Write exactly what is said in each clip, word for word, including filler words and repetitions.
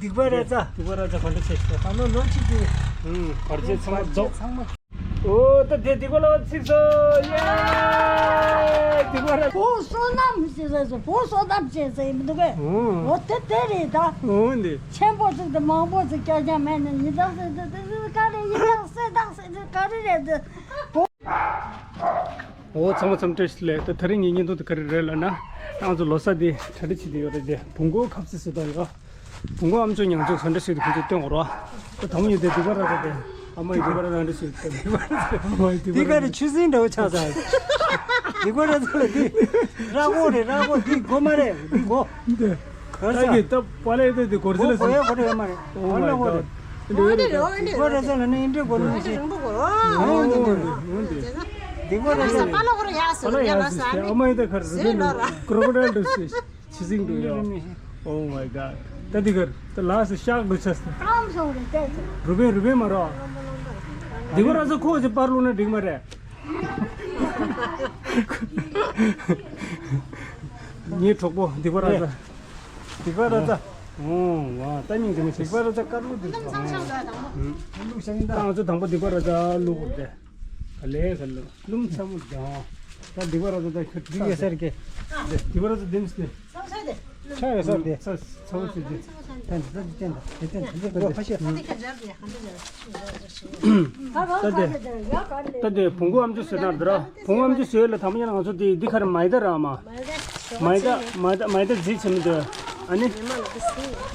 སྡིག་པ་ར་ཙ། སྡིག་པ་ར་ཙ་ག་འདྲ་བྱས་སོང་། ད་ནོ་ནོ་ཅིག་གི། ཨུམ། བར་ཆད་ཚང་མ་རྫོགས། ཚང་མ། ཨོ་ད་དེ་སྡིག་པ་ལ་ཚིག་སོ། ཡེ། སྡིག་པ་ར། བོད་བསོད་ནམས་ཟེར་ཟེར་སོ། བོད་བསོད་ནམས་བྱས་ཟེར་མི་འདུག་གས། ཨོ། ཨོ་དེ་དེ་རེད་ད། ཨོ་འདི། ཆེན་པོ་ཟིག་དང་མང་པོ་ཟིག་སྐྱ་རྐྱང་མེད་ནས་ཡིན་ད་ཟེར་ཟེར་ཟེར་ཟེར་ག་རེ་ཡིན་ད་ཟེར་ད་ཟེར་ཟེར་ག་རེ་རེད་ཟེར། བོད། ཨོ་ཚང་མ་ཚང་མ་བཀྲ་ཤིས་བདེ་ལེགས། ད་དེ་རིང་གི་བརྙན་ཐུང་དེ་ག་རེ་རེད་ལབ་ན། ང་ཚོ་ལོ་གསར་འདི་གྲ་སྒྲིག་བྱེད་བསྡད་ཡོད་རེད་དེ། བོང་ཀུ་ཁབ་རྩེ་ཟེར་དང་ཡོད། བོང་ཀུ་ཨམ་ཅོག་ཉང་ཅོག་ག་འདྲ་ཞིག་རེད་ཁོང་ཚོས་སྟོན་དགོས་རེད་བ། ད་དང་པོ་ཡོད་དེ་སྡིག་པ་ར་ཙ་དེ། ཨ་མ་ཡི་སྡིག་པ་ར་ཙ་འདྲ་ཞིག་སྟོན། སྡིག་པ་ར་ཙ། ཨ་མ་ཡི་སྡིག་པ་ར་ཙ། འདི་ག་རེ་ཆུ་སྲིན་འདྲ་བོ་ཆགས་ཚར། སྡིག་པ་ར་ཙ་ལ་འདི། ར་གོ་རེད་ར་གོ། འདི་གོ་མ་རེད་འདི་གོ། འདི། གར་ད་ས། གི་ད་པ་ལས་ད་འདི་གོར་ཟི་ལ་གོ་གོ་ཡ་གོ་རེད་ཡོད་མ་རེད། Oh my God. འདི་འདི་འདི་གོ་ར་ཙ་ལ་ནི་འདི་གོ་ནི་ཞེས། རིང་པོ་གོ། འོ་འདི་འདི་འདི་གོ་ར་ཙ། པ་ལ་གོ་ར་ཡ་སོ་པ་ལ་ཡ་སོ་སྟེ། ཨ་མ་ཡི་ད་གར་ཟི་ལ་ནི་ཀྲོ་ཀོ་ཌའིལ་འདྲ་ཞིག་ཆི་སིང་འདྲ་ཡོད། Oh my God. ད་འདི་གར་ད་ལ་སི་ཤག་འདྲ་ཆགས་སོང་། ཨམ་སོང་རེད་ད། རུ་བེ་རུ་བེ་མ་རོ། སྡིག་པ་ར་ཙ་ཁོ་ཅི་པར་བླུགས་ན་འགྲིག་མ་རེད། ངའི་གྲོགས་པོ་སྡིག་པ་ར་ཙ། སྡིག་པ་ར་ཙ། ཨོ་ཝ། ད་སྙིང་རྗེ་མོ་བྱས། སྡིག་པ་ར་ཙ་དཀར་པོ་འདི་ཚོ། ཨུམ། ལུག་ཤ་ཡིན་ད། ད་ང་ཚོ་དང་པོ་སྡིག་པ་ར་ཙ་བླུགས་དགོས་ཏེ། ག་ལེ་ག་ལེ་ལུམ་ཚ་མོ་ད། ད་སྡིག་པ་ར་ཙ་ད་ཁྱོད་འདི་ཡོད་ས་རེད་ཀྱེ། སྡིག་པ་ར་ཙ་འདེམས་ཏེ། ཚ་ཡོད་ས་དེ། ཚ་ཚ་བོ་ཞིག་དེ། ད་འདི་ད་འདི་བསྟན་ད་འདི་བསྟན་ད་འདི་ད་འདི་ཕ་ཤེས། ད་དེ། ད་དེ་བོང་ཀུ་ཨམ་ཅོག་ཟེར་ན་འདི་ར། བོང་ཀུ་ཨམ་ཅོག་ཟེར་ལ་དང་པོ་ཉིད་ལ་ང་ཚོ་དེ་འདི་ཁར་མའི་ད་ར་མ། མའི་ད་མའི་ད་མའི་ད་རྫི་ཆེ་མི་འདུག་ཨ་ནི།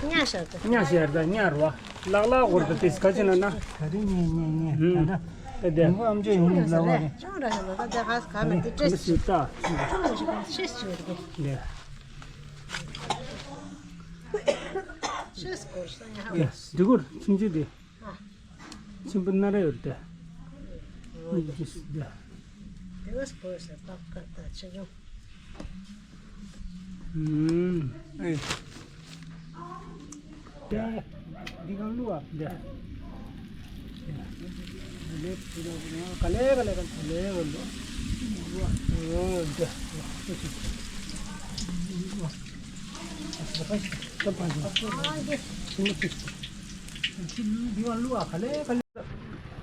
ཉ་ཤར་ད་ཉ་ཤར་ད་ཉ་རུ་བ། ལག་ལག་གོར་ད་དེ་ག་ཅི་ན་ན། ག་རེ་ཉེ་ཉེ་ཉེ་ད་ད། ད་དེ། བོང་ཀུ་ཨམ་ཅོག་ཡོང་གི་ལ་བ་རེད། ཅང་ར་ཡོང་ད་ད་ག་ག་ན་དེ་ཀྲེས་ཅི་ད། ཅང་ར་ཤི་ཤེས་ཅི་རེད། ལེ། ཤེས་སྐོར་ས་ཡ་ཧ། ཡ་སྡིག་གུར་ཆུང་ཆུང་དེ། ཆེན་པོ་སྣ་ར་ཡོད་དེ། ཨོ་ཡ། དེ་བས་བོས་ལ་པག་ཀ་ད་ཆེ་ཆུང་། ཨུམ། ཨེ། དེ། འདི་གང་བླུགས་ཨ། དེ། ག་ལེ་ག་ལེ་ག་ལེ་ག་ལེ་ག་ལེ། ཨོ་དེ།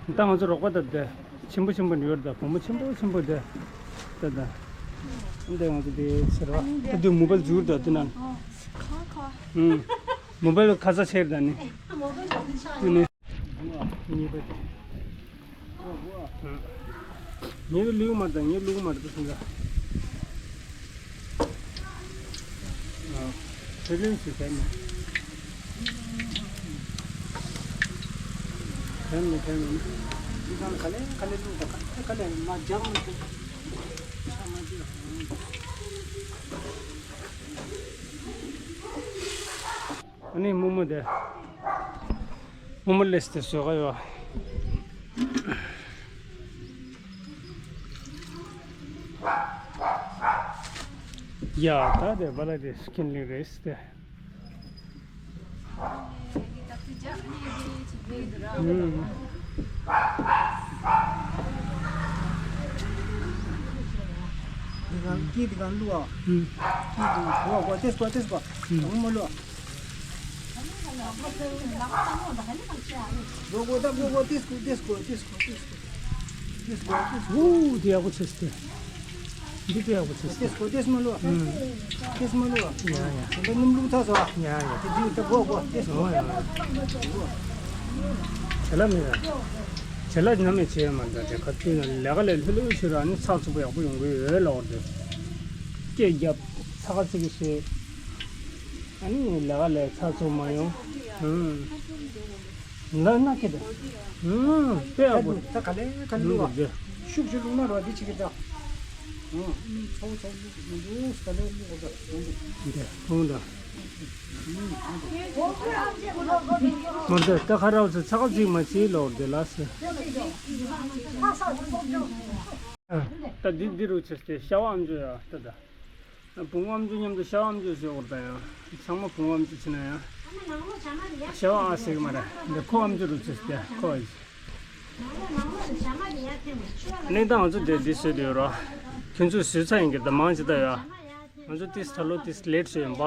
ད་ང་ཚོ་རོགས་པ་དང་དེ་ཆེན་པོ་ཆེན་པོ་ནི་ཡོད་ད། བུ་མོ་ཆེན་པོ་ཆེན་པོ་དེ་ད་ད་འདི་ང་ཚོ་དེ་ཟེར་བ་ད་དེ་མོ་བལ་འཛུལ་ད་དེ་ན། ཨུམ། མོ་བལ་ཁ་ས་ཆེར་ད་ནི། ཨ་མོ་བལ་འཛུལ་ཆགས། ཨ་ནི། གཉིས་པ་དེ། ངའི་ལུག་མ་དང་ངའི་ལུག་མ་རེད་པ་སེམས་ལ། ཨ། ཁྲེ་ལེན་སུ་ཁྱེར་ནས། ཁྱེར་ནས་ཁྱེར་ནས། འདི་གང་ག་ལེ་ག་ལེ་ལུག་དང་ག་ལེ་ག་ལེ་མ་རྒྱག་མི་ཐུབ། ཆ་མ་རྒྱག་ཨ་ནི་རྨོ་མོ་དེ། རྨོ་མོ་ལས་དེ་བཟོ་ག་ཡོད། ཡ་ད་དེ་བ་ལ་དེ་སྐྱིན་ལི་རེས་དེ། ཨུམ། འདི་གང་སྐྱིད་འདི་གང་བླུགས་ཨ། ཨུམ། སྐྱིད་འདི་གོ་གོ་ཏེས་གོ་ཏེས་གོ། ཨུམ། རྨོ་མོ་བླུགས་ཨ། གོ་གོ་ད་གོ་གོ་ཏེས་གོ་ཏེས་གོ་ཏེས་གོ་ཏེས་གོ། ཏེས་གོ་ཏེས་གོ། ཨུ་དེ་ཡག་པོ་བྱས་ཏེ། འདི་དེ་ཡག་པོ་བྱས་ཏེ། ཏེས་གོ་ཏེས་མ་བླུགས་ཨ། ཨུམ། ཏེས་མ་བླུགས་ཨ། ཡ་ཡ། དེ་འདྲ་སྣུམ་བླུགས་ཚར་སོང་ཨ། ཡ་ཡ། དེ་འདི་ད་གོ་གོ་ཏེས་གོ། ཨོ་ཡ། བྱ་ལ་མི་ར། བྱ་ལ་ནམ་ཡང་བྱེད་ཡ་མ་འདྲ་དེ་ཁ་ཐུག་ན་ལས་ཀ་ལས་ལྷོད་ལྷོད་བྱོས་ར་ནི་ཚགས་ཚུད་པོ་ཡག་པོ་ཡོང་གི་ཡོད་ལ་འོར་དེ། སྐད་རྒྱབ་ཚ་ཁ་ཚིག་གི་བྱེད། ཨ་ནི་ལས་ཀ་ལས་ཚགས་ཚུད་མ་ཡོང་། ཨུམ། ལ་ན་ཁེ་ད། ཨུམ། དཔེ་ཡག་པོ། ད་ག་ལེ་ག་ལེ་བླུགས་པ། ཤུགས་ཤུགས་བླུགས་ན་ར་འདི་ཅིག་གི་ད། ཨུམ། ཚ་བོ་ཚ་བོ་བླུགས་མི་འདུག་ག་ལེ་བླུགས་པ་ད། འདི་ཕུང་ད། མ་ད་ད་ཁ་ར་བ་ཚ་ཁ་ཚིག་མ་བྱེད་ལོ་འདི་ལ་སི། ད་འདི་འདི་རུ་ཆེ་སྟེ་ཤ་བ་ཨམ་ཅོག་ཡ་ད་ད། བུ་མོ་ཨམ་ཅོག་མཉམ་དུ་ཤ་བ་ཨམ་ཅོག་ཟེར་བར་ད་ཡང་ཚང་མ་བུ་མོ་ཨམ་ཅོག་ཕྱིན་ན་ཡང་ཤ་བ་ཨ་ཟེར་གི་མ་རེད། འདི་ཁོ་ཨམ་ཅོག་རུ་ཆེ་སྟེ་ཁོ་ཨ་ཟེར། གནས་སྟངས་ང་ཚོ་དེ་འདི་བཟོས་དུས་ར། ཁྱོད་ཚོས་བཟོས་ཚར་ཡིན་གྱི་ད་མང་ཅི་ད་ཡ། ང་ཚོ་ཏིས་ད་ལོ་ཏིས་ལེ་ཊི་བཟོས་ཡིན་པ།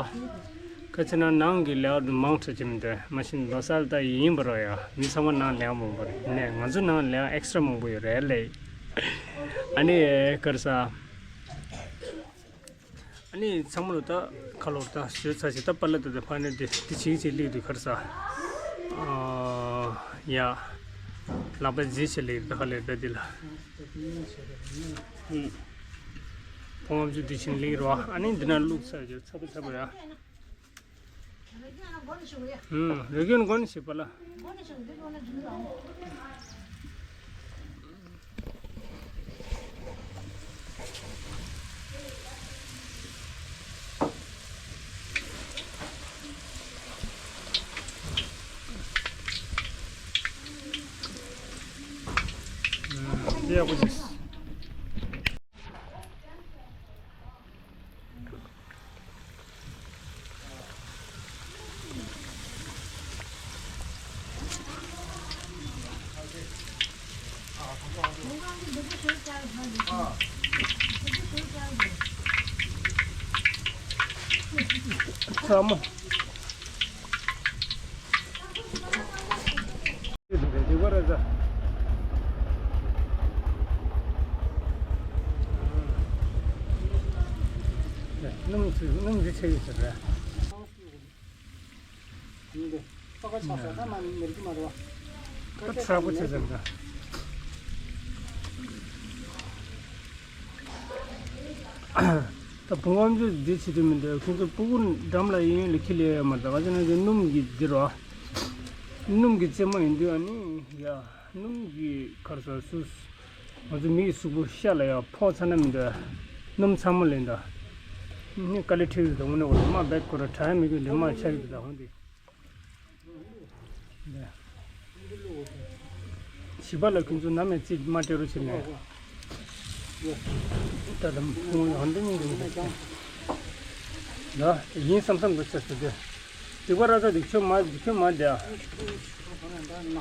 ག་ ད་ཕྱིན་ན་ནང་གི་ལས་ཀ་མང་དྲགས་ཀྱི་མི་འདུག་མ་གཞི་ལོ་གསར་ད་ཡིན་པ་རེད་ཡ། མི་ཚང་མ་ནང་ལས་ཀ་མང་པོ་རེད། ནས་ང་ཚོ་ནང་ལས་ཀ་ཨེག་སི་ཊྲ་མང་པོ་ཡོད་རེད་ལེ། ཨ་ནི་ག་རེ་ཟ། ཨ་ནི་ཚང་མ་ལོ་ད་ཁ་ལོར་ད་ཞོལ་ཚ་ཞིག་ད་པ་ལ་ད་ད་ཕ་ནི་དེ་དེ་བྱེད་ཀྱི་ལིག་དུ་ག་རེ་ཟ། ཨ་ཡ། ལག་པ་རྗེས་ཆེ་ལིག་ད་ཁ་ལེར་ད་དེ་ལ། ཕོ་ངམ་ཆུ་དེ་ཕྱིན་ལིག་རོ། ཨ་ནི་འདི་ན་བླུགས་ཚར་རྒྱུ་ཚ་པོ་ཚ་པོ་ཡ། ཨུམ། རེ་གན་གོན་ཞིག་པ་ལ། ཨུམ། ཡག་པོ་ཞིག་ཚ་མོ། སྣུམ་སྣུམ་གྱི་ཆེ་ཡོད་ཟེར་རེད། ད་ཚ་པོ་ཆེ་ཟེར་འདྲ། ད་བུ་ངམ་ཆུ་འདི་བྱེད་དུས་མི་འདུག་ཁོང་ཚོ་སྤུ་གུ་འགྲམ་ལ་ཡིན་ལ་ཁྱི་ལས་ཡོད་མ་རེད། ད་ག་ཅི་ན་ཅི་སྣུམ་གྱི་འདི་རོ། སྣུམ་གྱི་རྩེད་མོ་ཡིན་དུས་ཨ་ནི་ཡ་སྣུམ་གྱི་གར་ས་སུ། ང་ཚོ་མི་ཡི་གཟུགས་པོ་ཤ་ལ་ཡ་ཕོག་ཚ་ན་མི་འདུག་སྣུམ་ཚ་མོ་ལེན་ད། ནི་དཀའ་ལས་ཁྲིད་ཡོད་དང་དངོས་གནས་འོ་མ་བེད་ཁོ་ར་དྲ་ཡ་མི་དགོས་འདི་མ་ཆ་ཡོད་དང་འོ་འདི། བྱིས་པ་ལ་ཁྱོད་ཚོ་ནམ་ཡང་རྩིས་མ་སྤྲད་རོགས་བྱེད་ནས། ད་དམ་ཁོང་ཡང་འདི་ཉིན་འདི་ཉིན་ད་ཡིན་བསམ་བསམ་དུ་ཆགས་སུ་དེ། སྡིག་པ་ར་ས་དེ་ཁྱོད་མ་ཁྱོད་མ་བསྡད།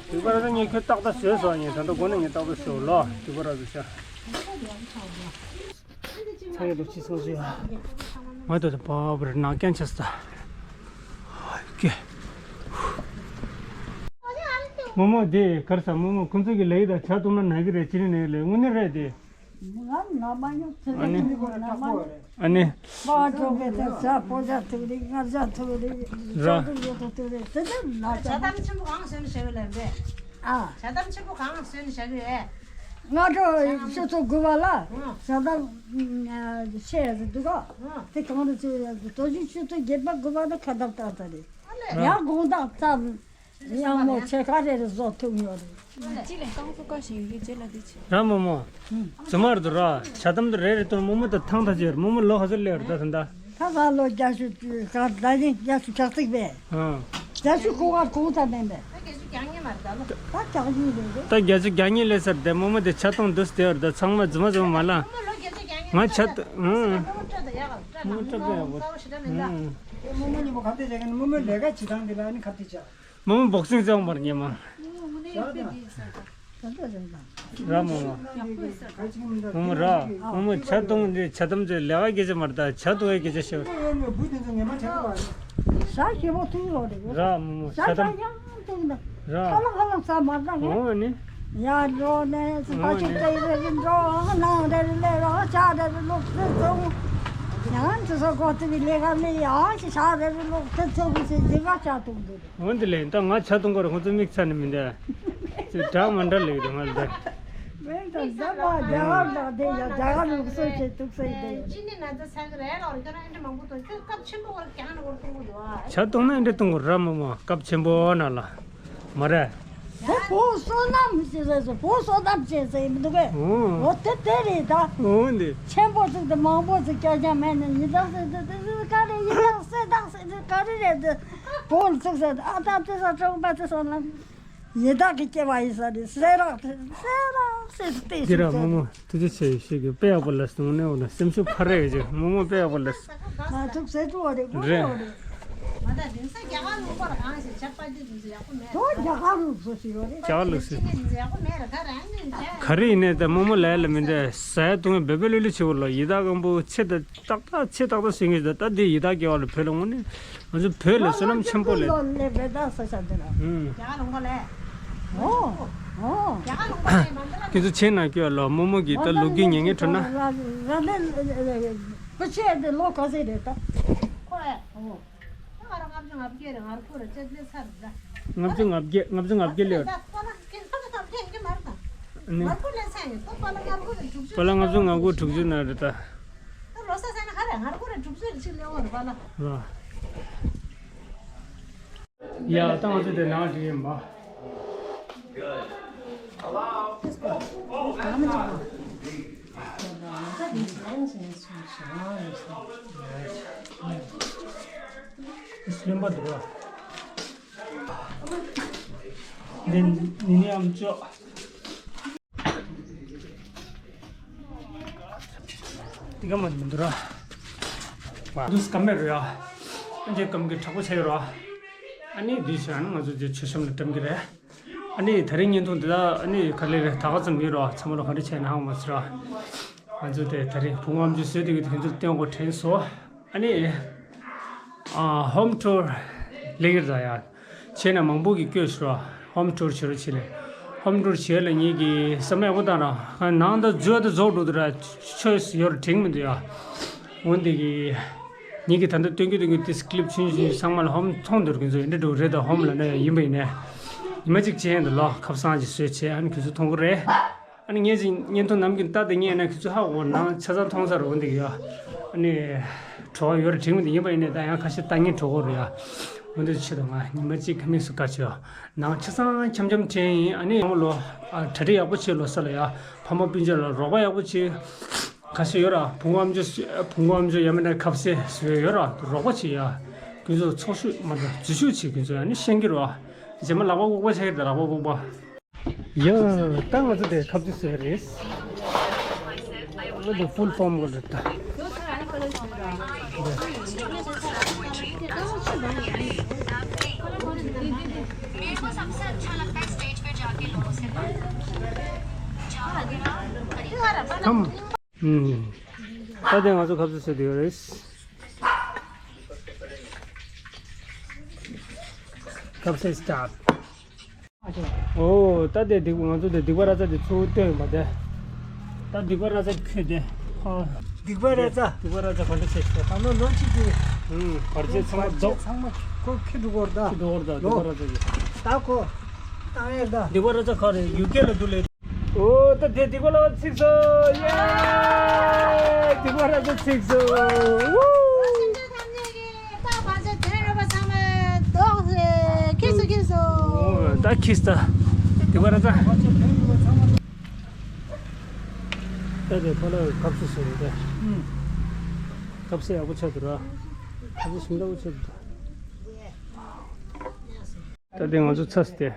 སྡིག་པ་ར་ས་ངས་ཁྱོད་ཏག་ཏག་བཟོས་སོང་། ངས་ད་ལྟ་དགོང་ན་ངས་ཏག་ཏག་བཟོས་ལོ། སྡིག་པ་ར་ས་ཤ། ཚ་ཡོད་དོ་ཅི་སོང་ཟིག་ང་ད་ད་པ་བར་ནག་རྐྱང་ཆགས་སོང་། ཀེ། རྨོ་མོ་དེ་གར་ས་རྨོ་མོ་ཁོང་ཚོ་གི་ལས་ད་ཇ་བཏུང་ན་ན་གི་རེད་ཅི་རེད་ནས་ལས་དངོས་གནས་རེད་དེ། ང་ང་མ་ཉོ་ཚེ་ཨ་ནི། ང་མ་ཉོ། ཨ་ནི། པ་འགྲོ་གི་དེ་ཇ་པོ་ཇ་ཐུག་རེད། ང་ཇ་ཐུག་རེད། ར། ཇ་ཐུག་རེད་ཐུག་རེད་དེ་དེ་ན་ཇ་དམ་ཆེན་པོ་གང་བཟོས་ནས་བཞག་ཡོད་ལབ་རེད། ཨ། ཇ་དམ་ཆེན་པོ་གང་བཟོས་ནས་བཞག་ཡོད། ང་ཚོ་ཆུ་ཚོད་དགུ་པ་ལ་ཨང་། ཞག་དང་ཆེ་ཟེར་འདུག་ག་ཨང་། དེ་གང་རེད་ཟེར་ཡ་དོ་ཅིག་ཆུ་ཚོད་བརྒྱད་པ་དགུ་པ་ལ་ཁ་བརྡབ་བཏང་ཚར་རེད། ཨ་ལས། ཡང་དགོང་དག་ཙམ་ཡང་མོ་ཆེ་ཁ་རེ་རེ་བཟོ་ཐུབ་ཡོད་རེད། ཅི་ལས་རྐང་བཙུགས་ཀ་ཞིག་ཡོད་ཀྱི་རྗེས་ལ་དེ་ཆེ། ར་མོ་མོ། ཨང་། རྫུན་མ་རེད་དོ་ར། ཇ་དམ་དུ་རེ་རེ་བཏུང་། རྨོ་མོ་ད་ཐང་ཐ་ཅེར། རྨོ་མོ་ལོ་ག་ཚོད་སླེབས་རེད་ད་ད་ད། ད་ང་ལོ་བརྒྱད་ཅུ་ག་ད་ནི་བརྒྱད་ཅུ་གྱ་གཅིག་པས། ཨང་། བརྒྱད་ཅུ་གོ་བར་གོང་ཙམ་མིན་པས། ད་བརྒྱད་ཅུ་གྱ་གཉིས་མ་རེད་ད་ལོ། ད་གྱ་གཉིས་རེད་རེད། ད་བརྒྱད་ཅུ་གྱ་གཉིས་སླེབས་ཚར་དེ་རྨོ་མོ་དེ་ཇ་བཏུང་དུས་དེ་བར་ད་ཚང་མ་རྫུན་མ་རྫུན་མ་མ་ལ། རྨོ་མོ་ལོ་བརྒྱད་ཅུ་གྱ་གཉིས་ང་ཇ་ད་ཨང་། རྨོ་མོ་སྐྲ་ད་ཡག་རེད་ར། རྨོ་མོ་སྐྲ་ད་ཡག་པོ། རྩ་བ་ཞེ་དྲག་མིན་ད། ཨང་། རྨོ་མོ་གཉིས་པོ་ག་འདྲ་བྱེད་ཀྱི་ཡིན། རྨོ་མོའི་ལས་ཀ་བྱེད་སྟངས་དེ་ལ་ནི་ག་འདྲ་བྱ། རྨོ་མོ་བོག་སིང་རྩེ་འོང་བར་ཉེ་མ། ར་མོ་མོ། རྨོ་མོ་ར། རྨོ་མོ་ཇ་བཏུང་དེ་ཇ་དམ་ཚོས་ལས་ཀ་སྐད་ཆ་མ་རེད་ད། ཇ་བཏུང་བའི་སྐད་ཆ་ཤོད། ཟ་ཞེ་པོ་བཏུང་ཡོད་རེད། ར་མོ་མོ་ཇ་དམ། ཇ་ཡང་བཏུང་ད། ར། ཁ་ལག་ཁ་ལག་ཟ་མ་ད་ངས། འོ་ནི། ཡར་འགྲོ་ནས་ཕ་ཆུ་ཏེ་རེ་རེ་འགྲོ་ནང་རེ་རེ་ལས་རོགས་ཇ་རེ་རེ་ལོག་ཏེ་བཏུང་། ཡང་ཅི་ས་གོ་ཏི་བི་ལས་ཀ་མེད་ཡང་ཅི་ཇ་རེ་རེ་ལོག་ཏེ་བཏུང་ཟེར་འདི་ག་ཇ་བཏུང་འདུག་འོན་ཏེ་ལས་ད་ང་ཇ་བཏུང་གོ་ར་ཁོང་ཚོ་མིག་ཚ་ནི་མི་འདུག་ཅེས་འདྲ་མ་འདྲ་ལེགས་རེད་ང་ལ་འདི། མེད་ད་ཟ་མ་རྒྱ་གར་ལག་དེ་ཡ་རྒྱ་གར་ལུགས་སྲོལ་ཅེས་འདུག་ཟེར་དེ། ཅི་ནི་ན་ཚ་ས་གི་རེད་ལོ། ཁྱོད་རང་ཨེ་འདྲ་མང་པོ་འདུག་ཁྱོད་སྐབས་ཆེན་པོ་བར་རྒྱང་ནས་བར་གཏོང་གི་འདུག་ཇ་བཏུང་ན་ཨེ་འདྲ་བཏུང་གོ་ར་མོ་མོ་སྐབས་ཆེན་པོ་ན་ལ་མ་རེད། དེ་བོད་བསོད་ནམས་ཞེས་ཟེར་སོ། བོད་བསོད་ནམས་ཅན་ཟེར་མི་འདུག་གས། འོ། འོ་དེ་དེ་རེད་ད། འོ་འདི། ཆེན་པོ་ཟིག་དང་མང་པོ་ཟིག་སྐྱ་རྒྱ་མེད་ནས་ཡི་དྭགས་ཟེར་དེ་དེ་ཟིག་ག་རེ་ཡི་དྭགས་གསེར་དྭགས་ཟེར་དེ་ག་རེ་རེད་དེ། བོད་ཚིག་ཟེར་ཨ་ད་དེ་ས་ཀྲོང་པ་དེ་ས་ལ་ཡི་དྭགས་ཀྱི་སྐྱེ་བ་ཡིན་ས་རེད། གསེར་རག་དེ་གསེར་རག་ཟེར་དེ་འདི་ར་ཟིག་མོ་མོ་ཐུགས་རྗེ་ཆེ་ཞེས་གི་དཔེ་ཡག་པོ་ལ་སོང་ནས་འོ་ན་སེམས་ཤུགས་འཕར་རེ་ཡོད་ཅིག་མོ་མོ་དཔེ་ཡག་པོ་ལ། ང་ཐུགས་སེ་ཀྲུ་བ་རེད་གོ་རེད། རེད། ད་དེང་སང་རྒྱ་གར་ལུགས་པར་གང་ཞིག་ཆབ་པ་འདི་འདི་ཡག་པོ་མེད། ད་རྒྱ་གར་ལུགས་སུ་ཞིག་ཡོད་རེད། རྒྱ་གར་ལུགས་སུ། ཅི་ནས་འདི་ཡག་པོ་མེད་རེད། ད་རང་གི་འདྲ། ག་རེ་ཡིན་ནའི་ད་རྨོ་མོ་ལ་ལ་མི་འདྲ། ཟ་ཡ་བཏུང་ཡ་འབེལ་པེ་ལོ་ལོ་བྱེད་པ་ལོ། ཡི་དྭགས་སྒམ་པོ་ཆེ་ད་ཏག་ཏག་ཆེ་ཏག་ཏག་ཟིན་གྱི་ད། ད་འདི་ཡི་དྭགས་སྐྱེ་བ་ལ་བོད་ལ་དངོས་གནས་ང་ཚོ་བོད་ལ་བསོད་ནམས་ཆེན་པོ་ལས། ལོ་ལས་བེ་ད་ས་ཆ་འདི་ལ། ཨུམ། རྒྱ་གར་ལུང་པ་ལས། ཨོ། ཨོ། རྒྱ་གར་ལུང་པ་ལས་མ་འདི་ལ། ཁྱེད་ཚོ་ཆེ་ན་སྐྱོ་ལོ། རྨོ་མོ་གིས་ད་ལོ་རྒྱུས་ཉན་མཁན་འཕྲོད་ན། ར་ར་ལས་བུ་ཆེ་འདི་ལོ་ག་ཚོད་རེད་ད། ཁོ་ཨེ། ཨོ། ལྔ་བཅུ་ང་བརྒྱད་རེད། ང་ཁོ་རེ་ལྕེ་ལེ་ཚར་རེད། ལྔ་བཅུ་ང་བརྒྱད། ལྔ་བཅུ་ང་བརྒྱད་ལེ། ད་པ་ལ་ཀིན་པ་ལ་ང་བརྒྱད་ཀྱི་མར་དང་། ནི། ང་ཁོ་ལེ་ཚར་ཡོད། ད་པ་ལ་ང་ཁོ་རེ་དྲུག་ཅུ། པ་ལ་ལྔ་བཅུ་ང་དགུ་དྲུག་ཅུ་ན་རེད་ད། ད་ལོ་ས་ས་ན་ཧ་རེ་ང་ཁོ་རེ་དྲུག་ཅུ་རེ་ཅིག་ལེ་འོ་རེད་པ་ལ། ར། ཡ་ད་ང་ཚོ་དེ་ནང་འདྲི་ཡིན་པ། སྨན་པ་འདུག་ར། འདི་ནི་ནི་ཨམ་ཅོག་འདི་ག་མ་མི་འདུག་ར། འདུག་སྐམ་མེད་རུ་ཡ། འདི་སྐམ་གི་དྲག་པོ་ཆེ་ཡོད་ར། ཨ་ནི་འདི་བྱས་ན་ང་ཚོ་འདི་མཆོད་བཤམས་ལ་བཀྲམ་གི་རེད། ཨ་ནི་ད་རིང་བརྙན་ཐུང་འདི་ལ་ཨ་ནི་ག་ལེ་རེད། ད་ག་ཙམ་ཡིན་རོགས། ཚང་མ་ལ་ག་འདྲ་བྱས་ན་ཧང་མ་ཟེར་ར། ང་ཚོ་དེ་ད་རིང་བུ་ངོ་ཨམ་ཅོག་བཟོས་དེ་གི་དེ་ཚོ་སྟོན་དགོས་དྲན་སོང་། ཨ་ནི་ཨ་ཧོམ་ཊུར་ལེགས་ར་ཡ། བྱས་ན་མང་པོ་གི་སྐྱོ་ཤོར་ར། ཧོམ་ཊུར་བྱེད་རོགས་བྱེད་ལེ། ཧོམ་ཊུར་བྱེད་ལ་ངེད་ཀྱི་བསམ་ཡག་པོ་བཏང་ར། ནང་ད་འཛུལ་ད་རྫོགས་འགྲོ་དུ་ར། ཆོས་ཡོར་དྲིང་མི་འདུག་ཡ། འོན་ཏེ་གི། ངེད་ཀྱི་ད་ལྟ་སྟོན་གྱི་སྟོན་གྱི་ཏིས་ཀླིབ་ཆུང་ཆུང་ཚང་མ་ལ་ཧོམ་མཐོང་འདུག་གི་ཚོ་ཡིན་འདྲ་འགྲོ་རེད། ད་ཧོམ་ལ་ནས་ཡིན་པ་ཡིན་ནས། ཉི་མ་གཅིག་བྱས་ཡིན་ད་ལོ་ཁབ་སང་ཅིག་བཟོས་བྱས་ཨ་ནི་ཁྱོད་ཚོ་མཐོང་གི་རེད། ཨ་ནི་ངས་ཅིག་བརྙན་ཐུང་ནམ་རྒྱུན་ལྟ་དེ་ངས་ན་ཁྱོད་ཚོ་ཧ་གོ་ནང་ཆ་ཚང་མཐོང་ས་རུ་འོན་ཏེ་གི་ཡ། ཨ་ནི་བྲོ་བ་ཡོར་དྲིང་མི་འདུག་ཡིན་པ་ཡིན་ནས་ད་ཡང་ཁ་ཤས་ལྟ་ངན་བྲོ་གོ་རུ་ཡ། འོན་ཏེ་ཆེད་དུ་ང་ཉི་མ་གཅིག་ཁ་མིག་སུ་དཀའ་ཆེ་ཡ། ནང་ཆ་ཚང་འཆམ་འཆམ་དྲན་ཡིན། ཨ་ནི་ཡང་ལོ་ཨ་གྲ་སྒྲིག་ཡག་པོ་བྱེད་ལོ་ས་ལ་ཡ། ཕ་མ་སྤུན་མཆེད་ལ་རོགས་པ་ཡག་པོ་བྱེད། ཁ་ཤས་ཡོད་ར། བུ་ངོ་ཨམ་ཅོག་བུ་ངོ་ཨམ་ཅོག་ཡ་མེད་ན་ཁབ་སེ་བཟོས་ཡོད་ར། རོགས་པ་བྱེད་ཡ། ཁྱོད་ཚོ་ཚོགས་ཞུགས་མ་གཏོགས་འཛུལ་ཞུགས་བྱེད། ཁྱོད་ཚོ་ཡ་ནི་ཤེས་ཀྱི་རོ། རྗེས་མ་ལག་པ་ལྐུགས་པ་ཆགས་ཀྱི་རེད། ལག་པ་ལྐུགས་པ། ཡ། ད་ང་ཚོ་དེ་ཁབ་ཅིག་བཟོས་རེད། ང་ཚོ་ཕུལ་ཕོམ་གོ་རེད་ད། मेरे को सबसे अच्छा लगता है स्टेज पे जाके लोगों से बात करना। जाओ ना, करीब ཁམ། ཨུམ། ད་དེ་ང་ཚོ་ཁབ་སེ་བཟོས་བསྡད་ཡོད་རེད། ཁབ་སེ་སི་ཊཱར་ཊི། ཨོ་ད་དེ་སྡིག་པ་ང་ཚོ་དེ་སྡིག་པ་ར་ཙ་དེ་ཚུར་བཏོན་ཡོད་པ་དེ། ད་སྡིག་པ་ར་ཙ་ཁྱོད་དེ། ཨོ། སྡིག་པ་ར་ཙ། སྡིག་པ་ར་ཙ་ག་འདྲ་བྱས་ཤོག་ད་ནོ་ནོ་ཅིག་གི། ཨུམ། བར་ཆད་ཚང་མ་བར་ཆད་ཟློག་ཚང་མ་ཁོ་ཁྱི་འགྲོ་གོ་ར་ད། ཁྱི་འགྲོ་གོ་ར་ད་སྡིག་པ་ར་ཙ་གི། ད་ཁོ། ད་ཨེ་ད། སྡིག་པ་ར་ཙ་ག་རེ་ཡུ་ཀེ་ལ་འདུག་ལེ། ཨོ་ད་དེ་སྡིག་པ་ར་ཙ་ཚིག་སོ། ཡེ། སྡིག་པ་ར་ཙ་ཚིག་སོ། ཝུ། ཁྱེད་ཚོ་ཐམས་ཅད་ཀྱིས་རྟག་པར་ཚེ་དོན་རབ་པ་ཚང་མ་རྫོགས་སེ་ཁྱེར་སོ་ཁྱེར་སོ། ཨོ་ད་ཁྱེར་སོང་། སྡིག་པ་ར་ཙ། ད་དེ་ཕ་ལ་ཁབ་སེ་བཟོས་རེད་ད། ཁབ་སེ་ཡག་པོ་ཆགས་འདུག་ར། ཁབ་སེ་ཞིམ་ཏོག་པོ་ཆགས་འདུག་ད་དེ་ང་ཚོ་ཚ་སེ་དེ།